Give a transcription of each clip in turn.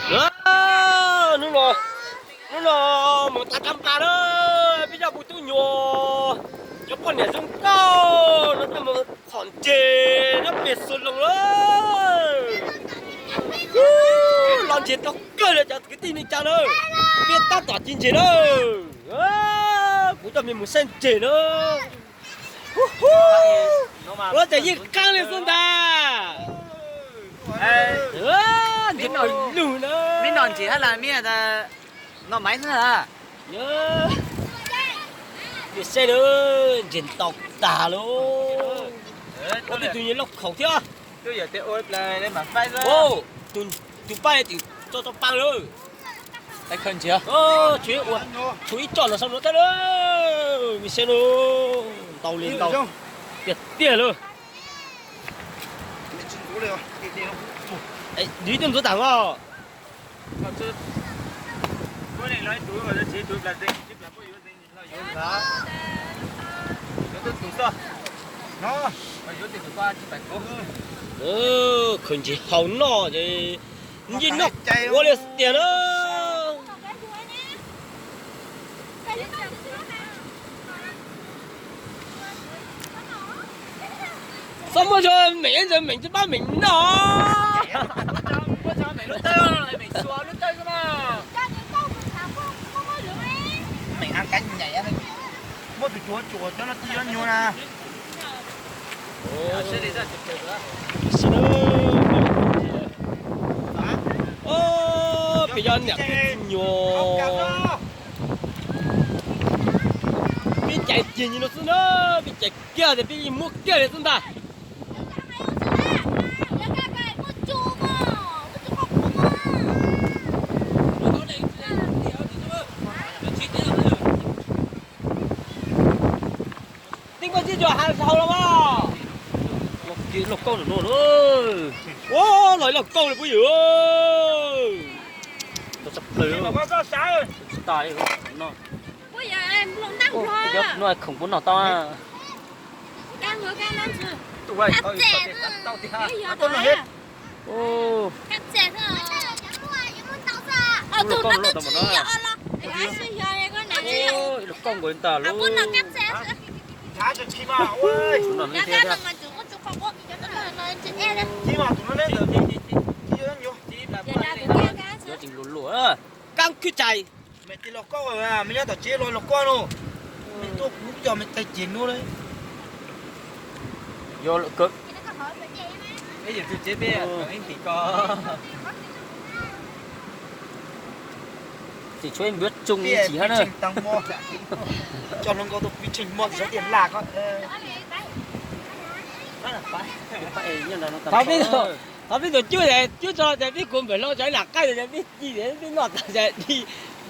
Hnub no, hnub no mus tav tsab nqa na, peb coj mus tub nyuam, cov poj niam zoo nkauj no coj mus txhom ntses nyob pem Xus Loos lawm. Los ntses tau kawg li cov kwv tij neej tsa na, peb tab tom ci ntses na. Kuv coj mej mus saib ntses na. Ua cas yeej qeeb li xwb ntag. Ntses pawg lug na. Mej noj ntses hab las mej noj maiv xwb. Saib na, ntses ntau tag lauj. Ua tej tug nyuag lauj khaum thiab. Tus pab twm tso tso pa lawm. Tshuav ib tsob no sau no teb lawm, mej saib na, ntau li ntau tiag tiag lawm. Dib coj ntxuav tas os. Khaws ntses haus noj ces ntsej noj ua li tiag na. Txhob muab cov meem ntawd meem tsis pab meem noj. Muab tus cuav cuam cov no tij cov nyuag na. Peb cov niam tij nyuag, peb cais kiag li no xwb na, peb cais kiag tias peb yeej muab kiag li xwb ntag. Tij Nkauj Tsib cov haus los mas. Los kiag lauj kaub no na. Ua los ib lauj kaub li puab yawm. Tau tshaj plaws. Tsis tas li no. Cov no khoom puab noj tau. Lauj kaub nkaus li ntag lauj. Yuav tseem luag luag. Kaab khwb cais. Mej tis los koj, mej nyob tom tsev los los koj no. Mej tuaj kuv coj mej taig ceg nuav le. Yog lawm kawg. Peb yuav tug tsev peb ib ntim ko. Tsis tshuav npawg tsoo tsis hab na. Coj hluas nkauj tuaj pib tsheej hmo tsis txhob tias laj ko. Thov peb tus cub, cub tso tias peb kuv npawg hlob tso ib lam qaib tias peb ci tias peb noj tas tias di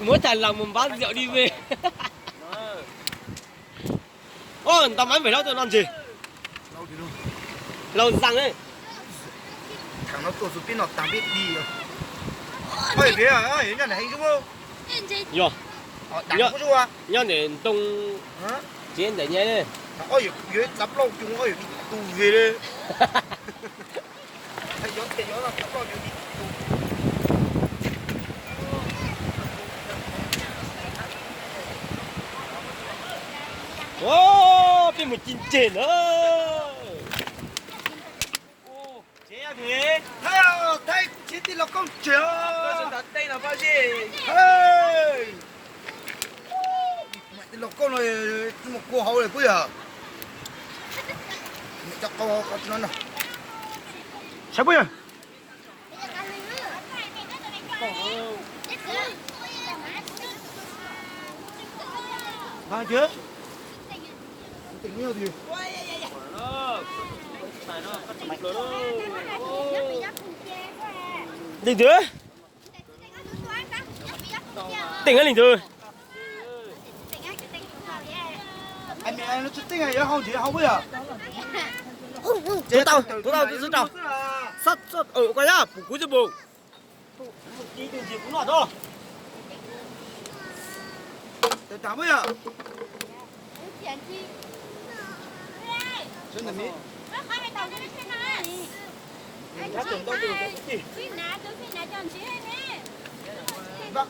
muab thais las mus npab ntxiaum di ve. Os, ntaus mas npawg hlob tuaj noj ntses. Hlau zag ne. Yog, nyob ntawm ntoo tsev ntawm nyab ne. Os, peb mus ci ntses na. Thaij, thaij kuv tsev tij laug Koob tsev. Tij laug Koob no mus kua hauv lawm puab yog. Saib puab yog. Leej twg? Teej leej twg? Tuav tau, tuav tau, xab, xab, koj yog pum kuv twb pum. Muab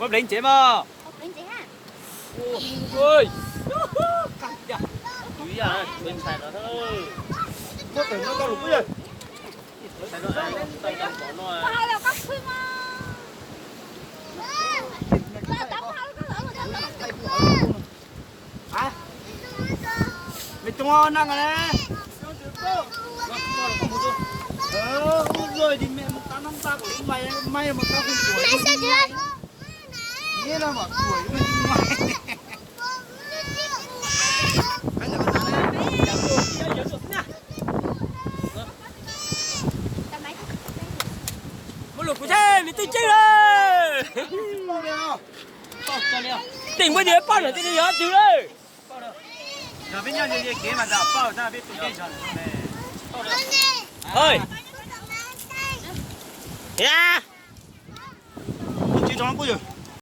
pleev ntsev mog. Muab pleev ntxhais los. Me coob na. Ub, zoj di me mus qab nab ntaj kom lub mai, mai mus qab hu kuam. Neb no mas kuam me. Muab lus kuv thiab me twj ceeb lawm. Teem muaj yog poj niam tej yog twg lawm. Ntawm peb nyob ze kev mas ntawm poj niam peb tus tej zog. Oj, ya, kuv tsis tso kuj yog.